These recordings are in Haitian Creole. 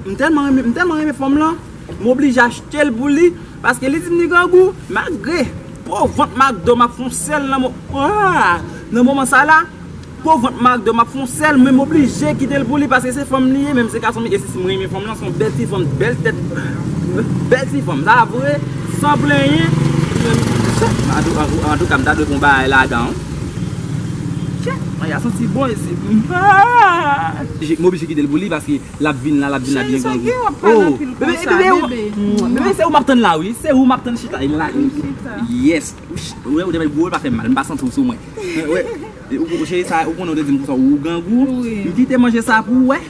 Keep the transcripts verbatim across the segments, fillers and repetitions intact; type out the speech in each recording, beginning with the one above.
M tèlman renmen, m tèlman renmen fanm lan, m oblije achte l pou li, paske li di m li grangou, malgre po vant McDo m ap fè yon sèl nan mo-, ah, nan moman sa la, po vant McDo m ap fè yon sèl, men m oblije kite l pou li, paske se fanm li ye, menm se gason m ye, e si m renmen fanm lan, se yon bèl ti fanm, bèl tèt, bèl ti fanm, sa vre, san plenyen, antouka, m ta dwe pran bagay ladan, wi. Kèt, mwen, a santi bon, e se, ah, m oblije kite l pou li, paske l ap vin la, l ap vin la byen grangou. Cheri, sa gen w ap pale anpil konsa, bebe, bebe, bebe, se ou m ap tann la, wi. Se ou m ap tann chita la. Chita. Yes. Ou ch-, ou wè, ou te mèt gwo, pa fè m mal. M pa santi w sou mwen. Wè, wè. E, ou, ou, cheri, sa, ou konnen ou te di m konsa, ou grangou. Wi. M kite manje sa pou ou, wè.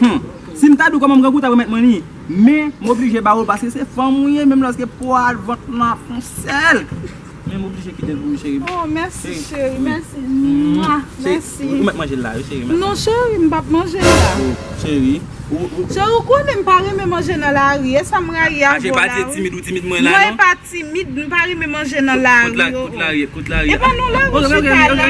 Hmm. Si m ta di w kòman m grangou, w ta remèt mwen li. Men, m oblije ba ou l, paske se fanm ou ye, menm lòske po a vant lan ap fè yon sèl. Men m oblije kite l pou ou, cheri. Oh, mèsi, cheri, mèsi. Mwa, mèsi. Ou mèt manje l la, wi, cheri, mèt. Non, cheri, m p ap manje l la. Oh, cheri. Ou, ou, cheri, ou konnen m pa renmen manje nan lari. E sa m rayi avè w la, wi. Timid, ou timid mwen la, non? Mwen pa timid, m pa renmen manje nan lari. Kot lari, kot lari, kot lari? E pa nan lari, chita la.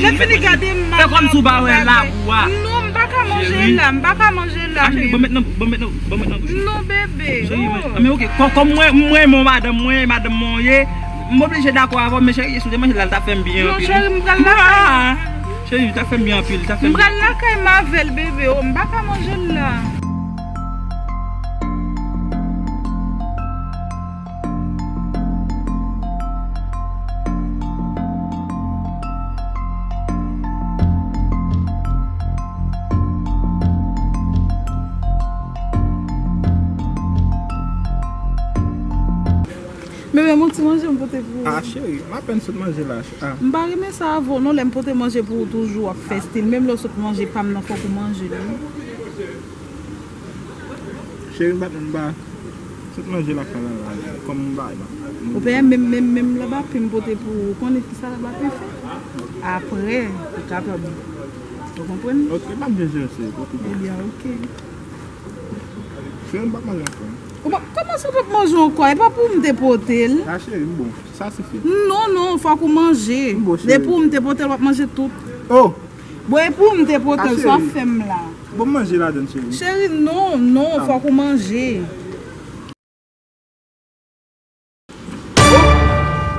Lè fini gade m mal. Fè kòmsi w pa wè la, wa. Non, m pa ka manje la, m pa ka manje la. Cheri, ban m met nan, ban m met nan, ban m met nan bouch. Non, bebe. Cheri, men, men oke, kò-, kòm mwen, mwen, mon madanm, mwen, madanm mwen ye, m oblije dakò avè w, men cheri, si w te manje la, l t ap fè m byen anpil. Non, cheri, m pral lakay. Ah, cheri, l t ap fè m byen anpil, l t ap fè m byen. M pral lakay m avè l, bebe. Oh, m pa ka manje l la. Bebe, yon ti manje m pote pou ou. Ah, cheri, m apèn sot manje la. Ah. M pa renmen sa avè w non, lè m pote manje pou ou toujou w ap fè stil. Menm lè w sot manje pa m nan, fòk ou manje l, wi. Cheri, m pa, m pa sot manje lakay la, la, kòm m bay la. Ou peye menm, menm, menm labape m pote pou ou. Ou konnen ki sa labape fè? Apre, ou kapab. Ou konprann? Ok, m ap byen jere, cheri, pote byen. Ebyen, ok. Cheri, m p ap manje ankò. Ou pa, kòman sa w p ap manje ankò? E pa pou ou m te pote l? Ah, cheri, m bon. Sa sifi. Non, non, fòk ou manje. M bon, cheri. Depi ou m te pote l, w ap manje tout. Oh! Bon, e pou ou m te pote l, sa w ap fè m la? Bon, manje ladann, cheri. Cheri, non, non, fòk ou manje.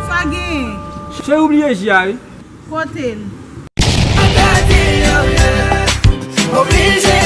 Sa gen? Cheri, ou bliye ji a, wi. Kote l? Oblije